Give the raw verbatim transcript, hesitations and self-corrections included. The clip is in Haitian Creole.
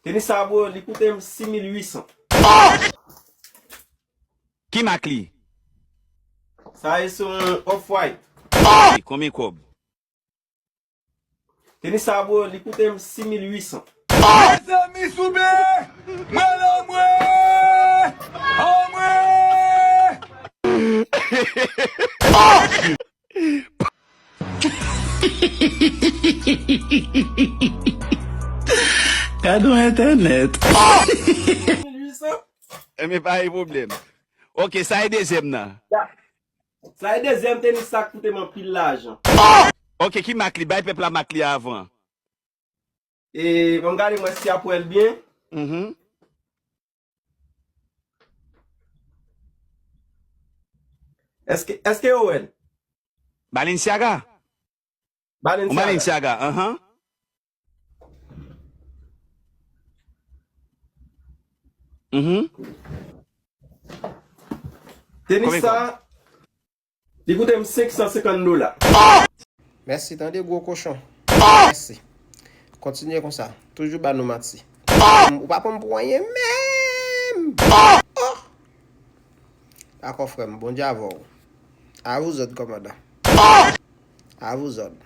Tenis sa, bro, li koute m sis mil uit san. Ki mak li? Sa e se yon Off-White. Konbyen kòb? Tenis sa, bro, li koute m sis mil uit san. Mezanmi, soube! Mwen la, mwen! Anmwe! Gade yon entènèt. Sis mil uit san. Enben, pa gen pwoblèm. Ok, sa e dezyèm nan. Sa e dezyèm tenis sa k koute m anpil lajan. Ok, ki mak li? Bay pèp la mak li avan. E ban m gade mwen si y ap wè l byen. Mhm. Èske, èske yo wè l? Balenciaga? Yon Balenciaga. Balenciaga, anhan. Mhm. Tenis Konbyen sa, li koute m senk san senkant dola. Mèsi, tande gwo kochon. Mèsi. Kontinye konsa. Toujou ba nou manti. Ou pa pran m pou anyen menm. Oh! Dakò, frè m. Bondye avè w. A vous ordres, kòmandan. A vous ordres.